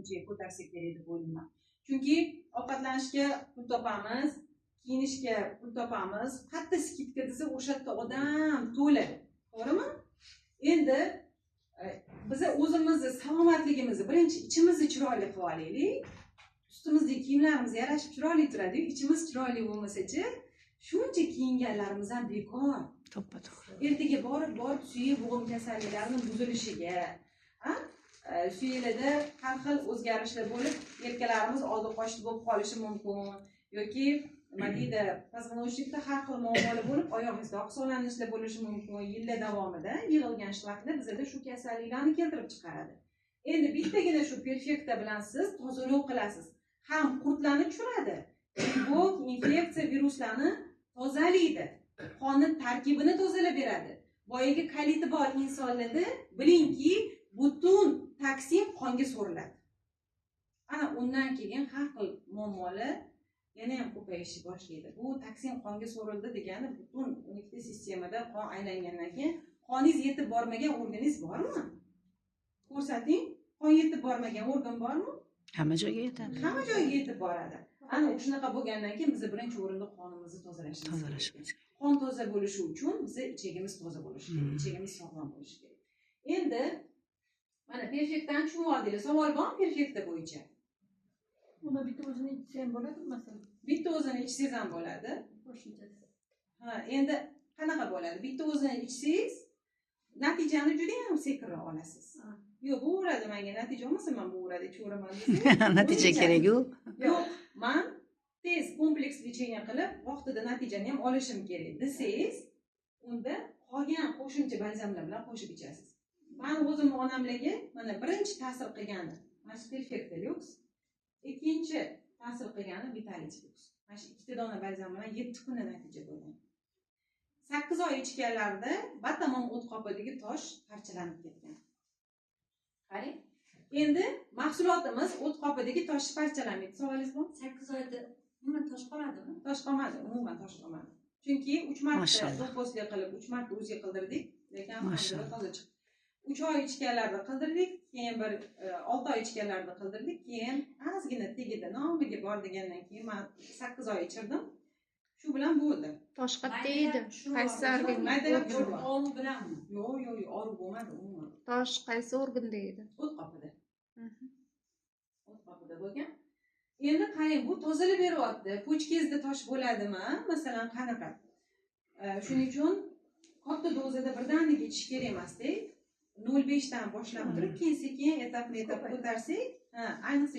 Ikkinchiga ko'tarsa kerak deb o'ylayman. Chunki ovqatlanishga pul topamiz, kiyinishga pul topamiz, hatto скидка desa, o'sha yerda odam to'la, to'g'rimi? Endi biza o'zimizni salomatligimizni birinchi ichimizni chiroyli qilib olaylik. Ustimizdagi kiyimlarimiz yarashib, chiroyli turadiyu, ichimiz chiroyli bo'lmasachi, shuncha kiyinganlarimiz ham bekor. To'ppa to'g'ri. Ertaga borib borib suyak bo'g'im kasalliklarini buzilishiga, suyaklarda har xil o'zgarishlar bo'lib, yelkalarimiz oldi qochdi bo'lib qolishi mumkin yoki, nima deydi, позвоночник da har xil muammolar bo'lib, oyog'ingizda oqsoqlanishlar bo'lishi mumkin. Yillar davomida yig'ilgan shlaklar bizada shu kasalliklarni keltirib chiqaradi. Endi bittagina shu Perfekta bilan siz tozalov qilasiz, ham qurtlarni tushiradi, грибок, infeksiya, viruslarni tozalaydi, qonni tarkibini tozalab beradi. Boyagi koliti bor insonlarda, bilingki, butun toksin qonga so'riladi. Ana undan keyin har xil muammolar yana ham ko'payishni boshlaydi. Bu toksin qonga so'rildi degani, butun 12ta sistemada qon aylangandan keyin qoningiz yetib bormagan organingiz bormi, ko'rsating. Qon yetib bormagan organ bormi? Hamma joyga yetadi. Hamma joyga yetib boradi. Ana shunaqa bo'lgandan keyin biz birinchi o'rinda qonimizni tozalashimiz kerak. Tozalashimiz kerak. Qon toza bo'lishi uchun biza ichagimiz toza bo'lishi kerak, ichagimiz sog'lom bo'lishi kerak. Endi mana Perfektani tushunib oldinglar. Savol bormi Perfekta bo'yicha? Uni bitta o'zini ichsa ham bo'ladimi, masalan? Bitta o'zini ichsangiz ham bo'ladi. Qo'shimchasi. Ha, endi qanaqa bo'ladi? Bitta o'zini ichsangiz, natijani juda yam sekinroq olasiz. Yo'q, bu uradi, manga natija olmasa, man bu uradi, ichaveraman desangiz, Natija o'zicha. kerak-ku. Yo'q, man tez kompleks лечение qilib, vaqtida natijani ham olishim kerak desangiz, unda qolgan qo'shimcha balzamlar bilan qo'shib ichasiz. Mani o'zimni onamlarga mana birinchi ta'sir qilgani mana shu Perfekta Lyuks, ikkinchi ta'sir qilgani Vitality Lyuks. Mana shu ikkita dona balzam bilan 7 kunda natija bo'lgan. 8 oy ichganlarida batamom o't qopidagi tosh parchalanib ketgan. Qarang, endi mahsulotimiz o't qopidagi toshni parchalamaydi. Savolingiz bormi? 8 oyda umuman tosh qoladimi? Tosh qolmadi, umuman tosh qolmadi, chunki uch marta Mashalloh. do'pposlik qilib, uch marta UZI qildirdik, lekin alhamdulillah Mashalloh. toza chiqdi. 3 oy ichganlarida qildirdik, keyin bir 6 oy ichganlarida qildirdik, keyin ozgina tagida nomiga bor degandan keyin man 8 oy ichirdim, shu bilan bo'ldi. Tosh qayerda edi? Qaysi organga? Maydalab tushirib. Og'riq bilanmi? Yo'q, og'riq bo'lmadi umuman. Tosh qaysi organda edi? O't qopida. O't qopida bo'lgan. Endi qarang, bu tozalab beryapti. Почка ngizda tosh bo'ladimi, masalan, qanaqa? Shuning uchun katta dozada birdaniga ichish kerak emasda, 0,5dan boshlab turib, keyin sekin etapma etap ko'tarsak, ha, ayniqsa